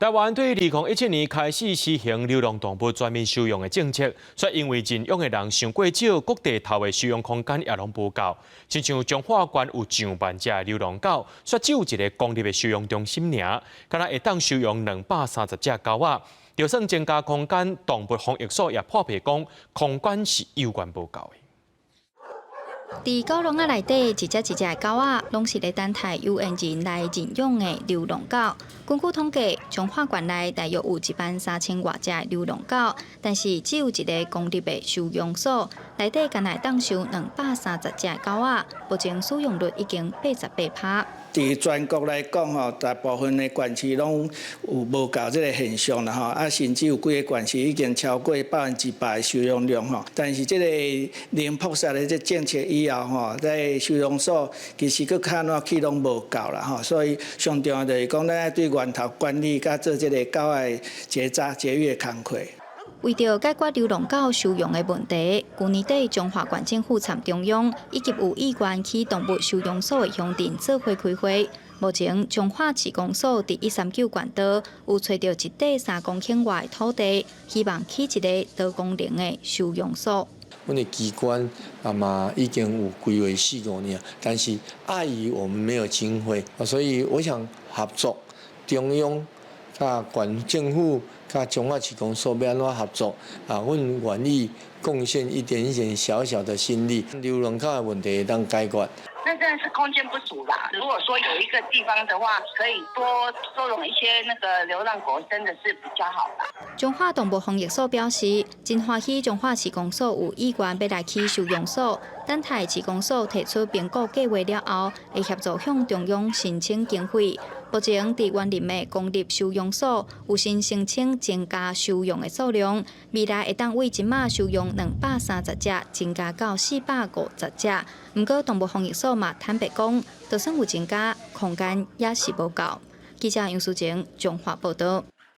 台灣對2017年開始實行流浪動物全面收容的政策，卻因為認養的人傷過少，各地頭的收容空間也攏無夠。親像彰化縣有上萬隻流浪狗，卻只有一个公立的收容中心爾，敢若會當收容230隻狗仔。就算增加空間，動物防疫所也破皮講，空間是猶原無夠的。佇狗籠仔內底，一隻一隻的狗仔，攏是咧等待有緣人來認養的流浪狗。根據統計，彰化縣內大約有1萬3千外隻流浪狗，但是只有一个公立的收容所，內底干焦會當收230隻狗仔，目前使用率已經88%。佇全國來講吼，大部分的縣市攏有無夠這个現象啦吼，啊，甚至有幾个縣市已經超過100%的收容量吼。但是這个零撲殺的這政策以後吼，在收容所其實閣較怎去攏無夠啦吼，所以上重要就是講，咱愛對源頭管理，佮做這个狗仔結紮絕育的工課。為著解決流浪狗收容的問題，舊年底彰化縣政府參中央以及有意願起動物收容所的鄉鎮做伙開會。目前彰化市公所佇139縣道有揣著一塊3公頃外的土地，希望起一个多功能的收容所。阮的機關啊嘛已經有規劃四五年，但是礙於我們沒有經費，所以我想合作中央佮縣政府。佮彰化市公所欲按怎合作啊？阮願意貢獻一點一點小小的心力，流浪狗的問題會當解決。那真的是空間不足啦。如果說有一個地方的話，可以多收容一些那個流浪狗，真的是比較好啦。彰化動物防疫所表示，真歡喜彰化市公所有意願欲來起收容所，等待市公所提出評估計劃了後，會協助向中央申請經費。目前佇員林的公立收容所有先申請增加收容的數量，未來會當為這馬收容230隻，增加到450隻。毋過動物防疫所嘛坦白講，就算有增加，空間也是無夠。記者楊淑靜彰化報道。